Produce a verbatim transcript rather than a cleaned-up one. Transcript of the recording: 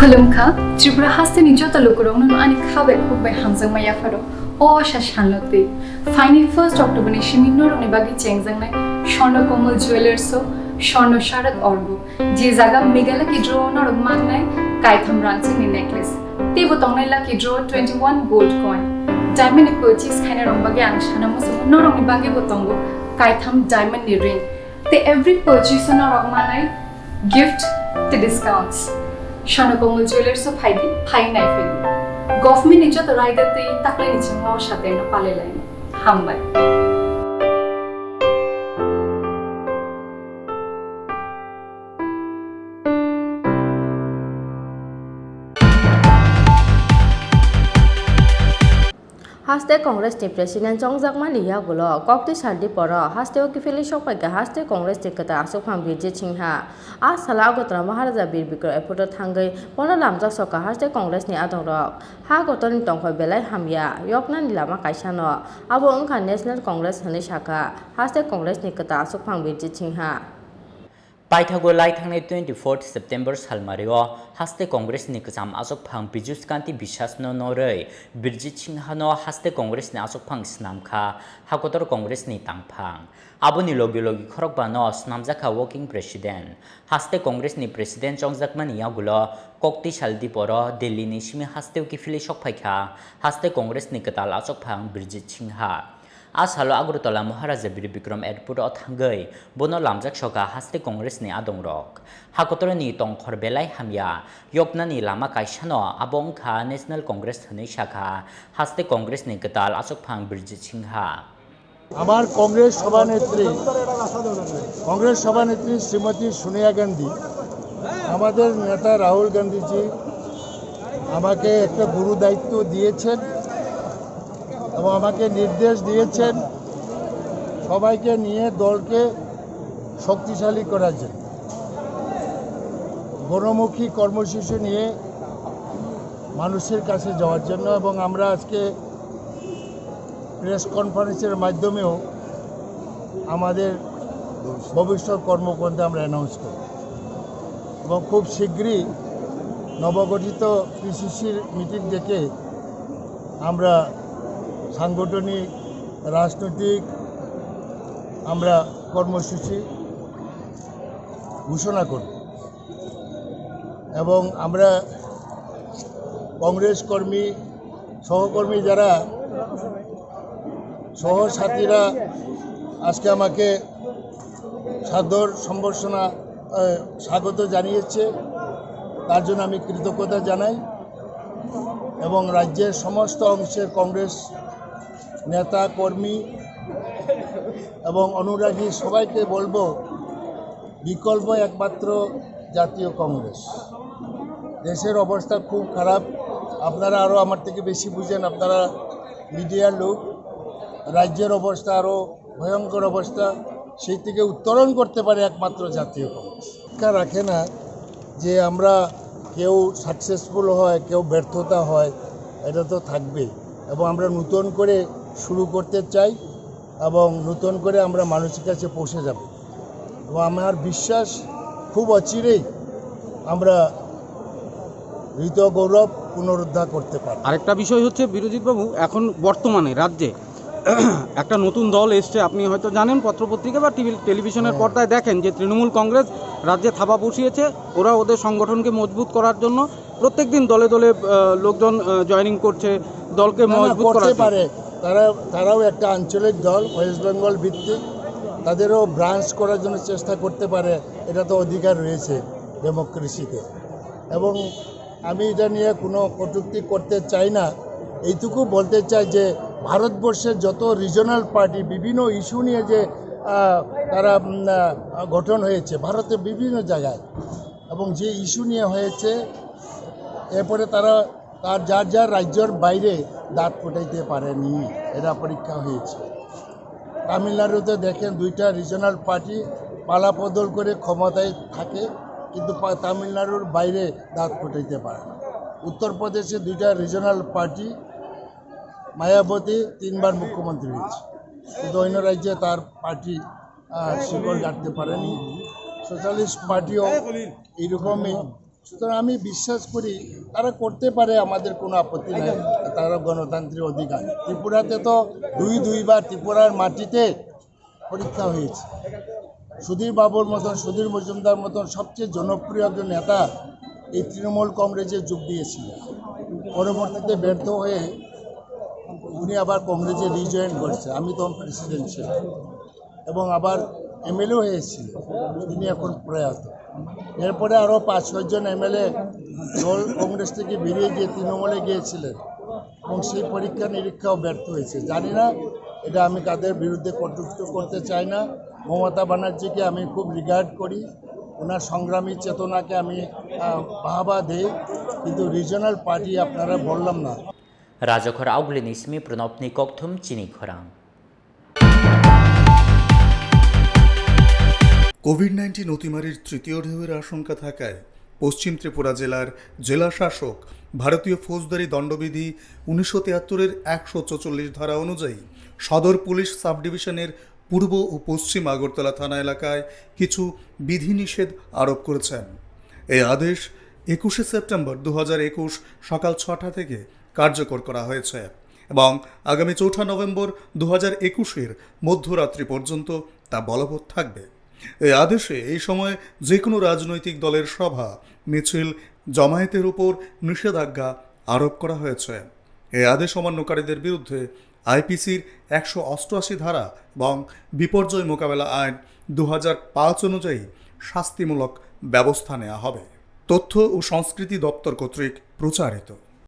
Khulumkha, Tripura hasteni joto lukurokno ani kha bai khuk bai hamjakma yapharo. O asa salno twi phaini first October ni simi norokni bagwi chengjaknai Swarna Komal Jewellers o Swarna Sharak Orgo, je jaga Meghalaya Lucky Draw o norok mannai kaitham rangchakni necklace. Teibo tongnai Lucky Draw twenty one gold coin. Diamond ni purchase khainai rok bagwi ang sana muchungo, norokni bagwi bo tongo kaitham diamond ni ring. Tei every purchase o norok manai gift tei discounts. Swarna Komal Jewellers o phaidi, phai nai phaidi. Government ni joto raida tei taklai ni chingma o sateno palai laini. Hambai. Haste Congress ni President chongjakmani yagulo kokti sal diporo hasteo kiphilwi sokphaikha haste Congress ni kwtal achukphang Birjit Singha. A salo Agartala Maharaja Bir Bikram Airport o thangwi bono lamjak sokha haste Congress ni adongrok. Ha kotorni tongphai belai hamya, yoknani lama kaisano. Abo wngkha National Congress hwnwi sakha haste Congress ni kwtal achukphang Birjit Singha. Paithago lai thangnai twenty fourth September salmario haste Congress ni kwcham achukphang Bijus Kanti Biswas no norwi Birjit Singha no haste Congress ni achukphang swnamkha, hakotor Congress ni tangphang. Aboni logi logi khorokba no swnamjakha working president. Haste Congress ni president chongjakmani yagulo kokti sal diporo Delhi ni simi hasteo kiphilwi sokphaikha haste Congress ni kwtal achukphang Birjit Singha. A salo Agartala Maharaja Bir Bikram Airport o thangwi bono lamjak sokha haste Congress ni adongrok. Hakotorni tongkhor belai hamya, yoknani lama kaisano abo wngkha National Congress hwnwi sakha haste Congress ni kwtal achukphang Birjit Singha. আমার কংগ্রেস সভানেত্রী, কংগ্রেস সভানেত্রী শ্রীমতী সোনিয়া গান্ধী, আমাদের নেতা রাহুল গান্ধীজি আমাকে একটা গুরু দায়িত্ব দিয়েছেন এবং আমাকে নির্দেশ দিয়েছেন সবাইকে নিয়ে দলকে শক্তিশালী করার জন্য, গণমুখী কর্মসূচি নিয়ে মানুষের কাছে যাওয়ার জন্য। এবং আমরা আজকে প্রেস কনফারেন্সের মাধ্যমেও আমাদের ভবিষ্যৎ কর্মপন্থা আমরা অ্যানাউন্স করব এবং খুব শীঘ্রই নবগঠিত পিসিসির মিটিং ডেকে আমরা সাংগঠনিক, রাজনৈতিক আমরা কর্মসূচি ঘোষণা করব এবং আমরা কংগ্রেস কর্মী, সহকর্মী যারা, সহসাথীরা আজকে আমাকে সাদর সম্বর্ধনা, আহ, স্বাগত জানিয়েছে, তার জন্য আমি কৃতজ্ঞতা জানাই। এবং রাজ্যের সমস্ত অংশের কংগ্রেস নেতা, কর্মী এবং অনুরাগী সবাইকে বলবো, বিকল্প একমাত্র জাতীয় কংগ্রেস। দেশের অবস্থা খুব খারাপ, আপনারা আরও আমার থেকে বেশি বুঝেন, আপনারা মিডিয়ার লোক। রাজ্যের অবস্থা আরও ভয়ঙ্কর অবস্থা, সেই থেকে উত্তরণ করতে পারে একমাত্র জাতীয় কংগ্রেস। শিক্ষা রাখে না যে আমরা কেউ সাকসেসফুল হয়, কেউ ব্যর্থতা হয়, এটা তো থাকবেই। এবং আমরা নতুন করে শুরু করতে চাই এবং নতুন করে আমরা মানুষের কাছে পৌঁছে যাব। এবং আমার বিশ্বাস, খুব অচিরেই আমরা হৃত গৌরব পুনরুদ্ধার করতে পারব। আরেকটা বিষয় হচ্ছে, বিরজিৎ বাবু, এখন বর্তমানে রাজ্যে একটা নতুন দল এসছে, আপনি হয়তো জানেন, পত্রপত্রিকা বা টিভি, টেলিভিশনের হ্যাঁ। পর্দায় দেখেন যে তৃণমূল কংগ্রেস রাজ্যে থাবা বসিয়েছে। ওরা ওদের সংগঠনকে মজবুত করার জন্য প্রত্যেকদিন দলে দলে, আহ, লোকজন, আহ, জয়েনিং করছে দলকে না, না, মজবুত করার করতে জন্য। পারে। তারা, তারাও একটা আঞ্চলিক দল, ওয়েস্ট বেঙ্গল ভিত্তিক, তাদেরও ব্রাঞ্চ করার জন্য চেষ্টা করতে পারে, এটা তো অধিকার রয়েছে ডেমোক্রেসিতে। এবং আমি এটা নিয়ে কোনো কটূক্তি করতে চাই না, এইটুকু বলতে চাই যে ভারতবর্ষের যত রিজনাল পার্টি বিভিন্ন ইস্যু নিয়ে যে, আহ, তারা, উম, আহ, গঠন হয়েছে ভারতের বিভিন্ন জায়গায়, এবং যে ইস্যু নিয়ে হয়েছে, এরপরে তারা তার যার যার রাজ্যর বাইরে দাঁত ফুটাইতে পারেনি, এরা পরীক্ষা হয়েছে। তামিলনাড়ুতে দেখেন, দুইটা রিজনাল পার্টি পালাবদল করে ক্ষমতায় থাকে, কিন্তু পা-, তামিলনাড়ুর বাইরে দাঁত ফুটাইতে পারে না। উত্তরপ্রদেশে দুইটা রিজনাল পার্টি, মায়াবতী তিনবার মুখ্যমন্ত্রী হয়েছে, কিন্তু অন্য রাজ্যে তার পার্টি, আহ, শিকড় গাড়তে পারেনি। সোশ্যালিস্ট পার্টিও এইরকমই সুতরাং আমি বিশ্বাস করি তারা করতে পারে, আমাদের কোনো আপত্তি নাই, তারা গণতান্ত্রিক অধিকার। ত্রিপুরাতে তো দুই দুইবার ত্রিপুরার মাটিতে পরীক্ষা হয়েছে। সুধীর বাবুর মতন, সুধীর মজুমদার মতন সবচেয়ে জনপ্রিয় একজন নেতা এই তৃণমূল কংগ্রেসে যোগ দিয়েছিলেন। পরবর্তীতে ব্যর্থ হয়ে উনি আবার কংগ্রেসে রিজয়েন করছে। আমি তখন প্রেসিডেন্ট ছিলাম এবং আবার এমএলএ হয়েছিল। তিনি এখন প্রয়াত। এরপরে আরও পাঁচ ছয়জন এমএলএ দল কংগ্রেস থেকে বেরিয়ে গিয়ে তৃণমূলে গিয়েছিলেন এবং সেই পরীক্ষা নিরীক্ষাও ব্যর্থ হয়েছে। জানি না, এটা আমি তাদের বিরুদ্ধে কটূক্তি করতে চাই না। মমতা ব্যানার্জিকে আমি খুব রিগার্ড করি, ওনার সংগ্রামী চেতনাকে আমি আহ, বাহবা দেই, কিন্তু রিজনাল পার্টি আপনারা বললাম না। Rajakhor Augulini simi Pranobni kokthum chini khorang. Covid nineteen অতিমারির তৃতীয় ঢেউয়ের আশঙ্কা থাকায় পশ্চিম ত্রিপুরা জেলার জেলা শাসক ভারতীয় ফৌজদারি দণ্ডবিধি উনিশশো তিয়াত্তরের একশো চৌচল্লিশ ধারা অনুযায়ী সদর পুলিশ সাব ডিভিশনের পূর্ব ও পশ্চিম আগরতলা থানা এলাকায় কিছু বিধিনিষেধ আরোপ করেছেন। এই আদেশ একুশে সেপ্টেম্বর দু হাজার একুশ সকাল ছটা থেকে কার্যকর করা হয়েছে এবং আগামী চৌঠা নভেম্বর দু হাজার একুশের মধ্যরাত্রি পর্যন্ত তা বলবৎ থাকবে। এই আদেশে এই সময় যে কোনো রাজনৈতিক দলের সভা, মিছিল, জমায়েতের উপর নিষেধাজ্ঞা আরোপ করা হয়েছে। এই আদেশ অমান্যকারীদের বিরুদ্ধে আইপিসির একশো অষ্টআশি ধারা এবং বিপর্যয় মোকাবেলা আইন দু হাজার পাঁচ অনুযায়ী শাস্তিমূলক ব্যবস্থা নেওয়া হবে। তথ্য ও সংস্কৃতি দপ্তর কর্তৃক প্রচারিত।